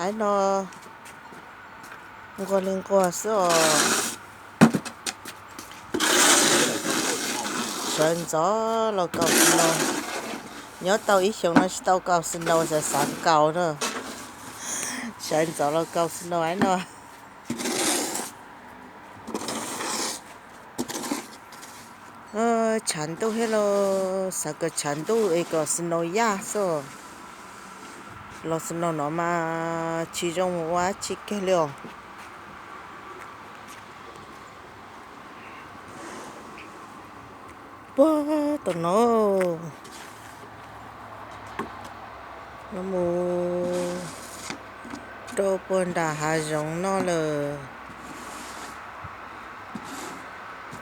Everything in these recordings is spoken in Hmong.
Ais no nquag li nquag xwb os. Sawv ntxov los kaus snow. Nyob tau ib xyoos no tsis tau kaus snow, xav xav kaus na. Sawv ntxov los kaus snow ais no. Tshav ntuj thiab los xav kom tshav ntuj es kom snow yaj xwb. Los snow no mas tsis zoo mus ua dab tsi kiag li os. Puag tom no, no mus rau puag nram hav zoov no lawm.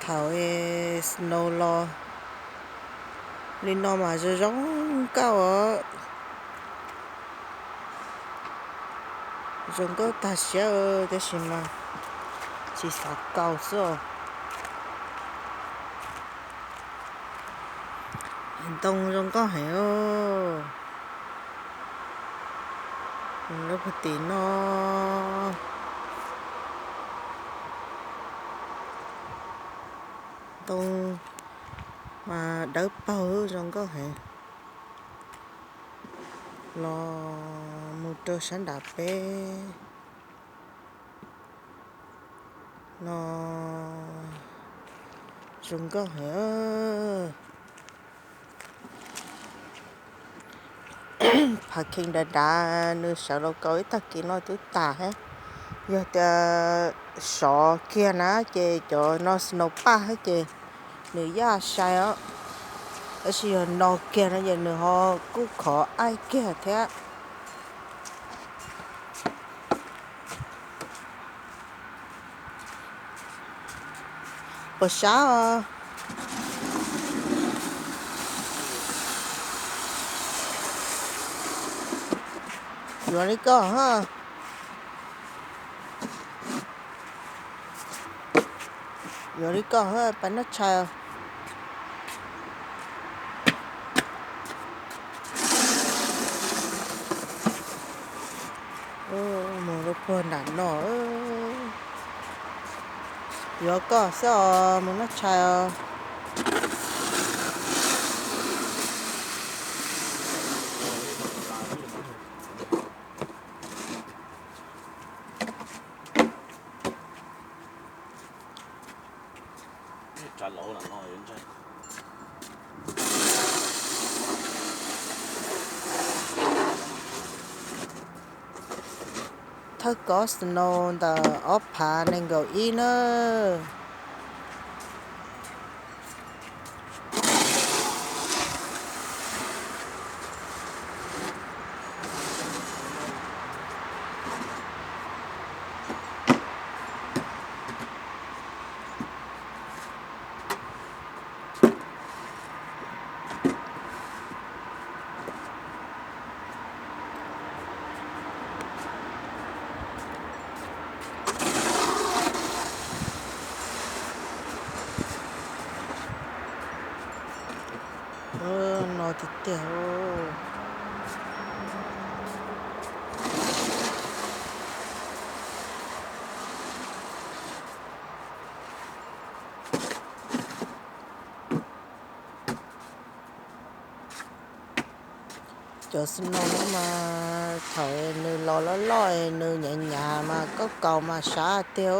Thaum snow los li no mas zoo zoo nkauj os. Zoo nkauj tag siab tab sis mas tsis xav kaus xwb os. Ntoo zoo nkauj heev. Lub puag tim no ntoo mas dawb paug zoo nkauj heev. Los mus rau sab nram peb no zoo nkauj heev. Phav kheej dav dav nws sawv los kaus ib tag kis no twb tas thiab. Yog tias sov kiag na ces cov no snow paj thiab ces nws yaj sai os. Tab sis yog no kiag no ces nws ho kuj khov aib kiag thiab. Puas sab os? Yuav li koj ha. Yuav li koj ha, pab noj tshais. Mus rau puag nram no. Yuav koj xwb os, mus noj tshais os. Thawj kob snow ntawm ob phav nees nkaum ib na. No tiag tiag. Cov snow no mas thaum nws los loj loj nws hnyav hnyav mas koj kaus mas sab tiag.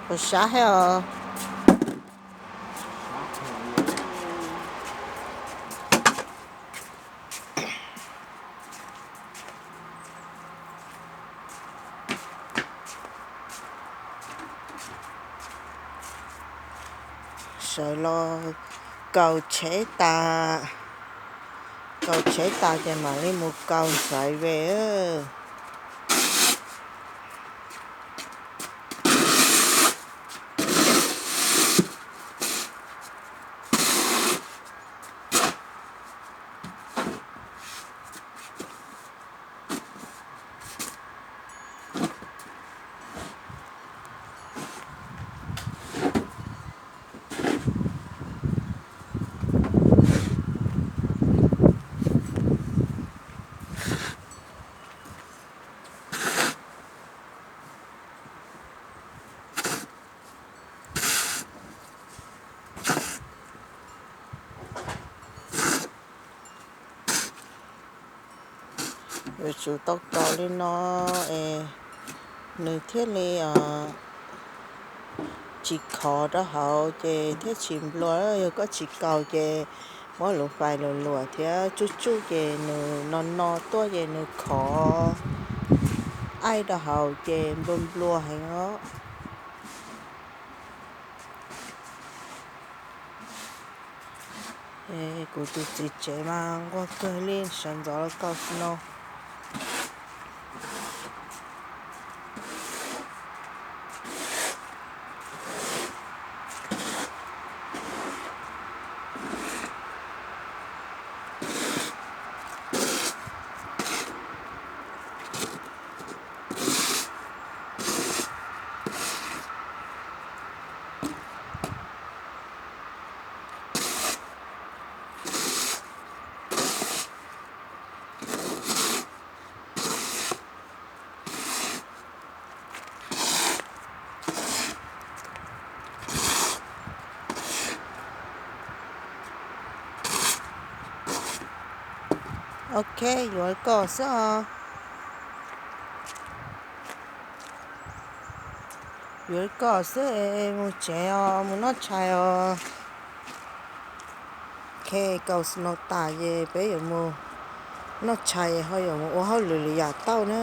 Puas sab thiab os? Sawv los kaus tsheb tas, kaus tsheb tas ces mam li mus kaus ntxhais ve. Yuav tsum tau kaus li no es nws thiaj li tsis khov rau hauv ces thiaj tsis nplua. Yog koj tsis kaus ces muab lub fais luam luam thiab tsuj tsuj ces nws no no tuaj ces nws khov aib rau hauv ces nplua nplua heev os. Kuv tus txiv tsev mas nquag kawg li, sawv ntxov los kaus snow. Ok, yuav kaus xwb os. Yuav kaus xwb es mus tsev os, mus noj tshais os. Ok, kaus snow tas ces peb yuav mus noj tshais ho yuav mus ua hauj lwm li yam tau na.